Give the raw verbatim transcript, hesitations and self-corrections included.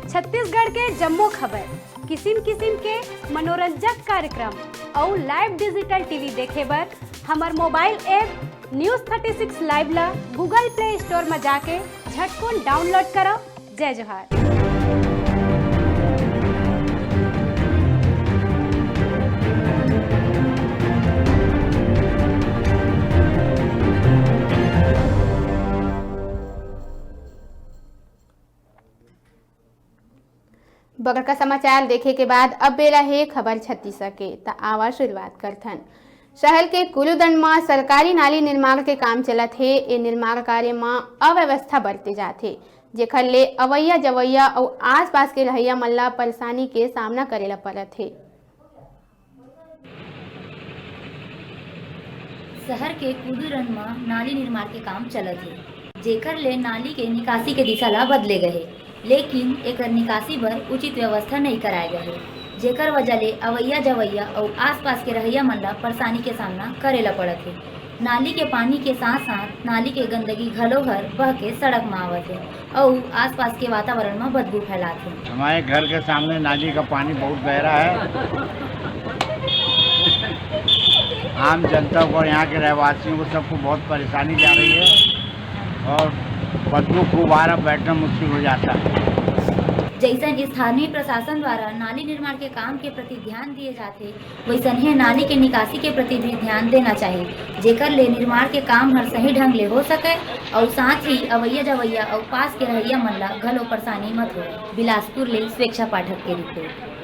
छत्तीसगढ़ के जम्मो खबर, किसिम किसिम के मनोरंजक कार्यक्रम अउ live digital T V देखे बर हमर mobile app News thirty six Live ला Google Play Store म जाके झटकुन download करव। जय जोहार। बगरका समाचार देखे के बाद अब बेरा हे खबर छत्तीसगढ़ के, त आवा शुरुआत करथन। शहर के कुलूदन म सरकारी नाली निर्माण के काम चलत हे। ए निर्माण कार्य म अव्यवस्था बरते जात हे, जेखर ले अवइया जवइया अउ आसपास के रहइया मन ल परेशानी के सामना करे ल परत हे। शहर के कुदूरन म नाली निर्माण के काम चलत हे, जेकर ले नाली के निकासी के दिशा ला बदले गए हे, लेकिन एकर निकासी बर उचित व्यवस्था नइ कराए गए हे, जेकर वजह ले अवइया जवइया अउ आसपास के रहइया मन ला परेशानी के सामना करे ला पड़त हे। नाली के पानी के साथ-साथ नाली के गंदगी घलो हर बह के सड़क म आवत हे अउ आसपास के वातावरण म बदबू फैलात हे। हमारे घर के सामने नाली का पानी बहुत बह रहा है। आम जनता को और यहाँ के रहवासियों को सबको बहुत परेशानी जा रही है और बदबू खूब आ रहा, बैठना मुश्किल हो जाता है। जइसन स्थानीय प्रशासन द्वारा नाली निर्माण के काम के प्रति ध्यान दिए जाथे, वइसनहे नाली के निकासी के प्रति भी ध्यान देना चाहिए, जेकर ले निर्माण के काम हर सही ढंग ले हो सके अउ साथ ही अवइया जवइया अउ पास के रहइया मन ला घलो परेशानी मत होए। बिलासपुर ले स्वेच्छा पाठक के रिपोर्ट।